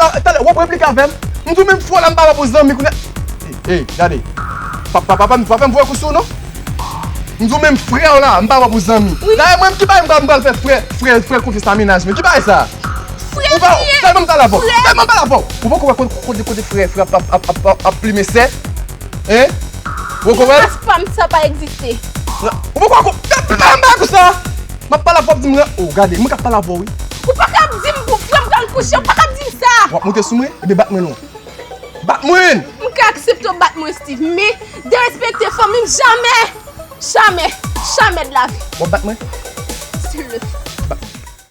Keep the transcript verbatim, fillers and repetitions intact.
pale, talè, w ap replike avè m. M di w menm frè w la, m pa pran pou zanmi kounye a. Ey, ey, gade. Pa, pa, pa, pa, pa fè m voye kou sou ou non. M di w menm frè w la, m pa pran pou zanmi. Dayè mwen, ki bagay m pral, m pral fè frè, frè, frè konfyans a mennaj mwen? Ki bagay sa? Ou pa, tèlman m pale avè w. Tèlman m pale avè w. Ou poko wè kote, kote, kote frè, frè ap, ap, ap, ap, ap plimen sè? Hein? Ou poko wè? Race pa m sa pa egziste. Ou poko wè ko-, pa, pa, pa, pa konsa. M ap pale avè w, ap di m, oh, gade, mwen k ap pale avè w, wi. Ou pa ka ap di m pou frè m k al kouche, ou pa ka ap di m sa. W ap monte sou mwen? Ebyen, bat mwen non. Bat mwen! M ka aksepte w bat mwen, Steve, men derespekte fanmi m, jamè! Jamè! Jamè de la vi! W ap bat mwen? S'il le faut.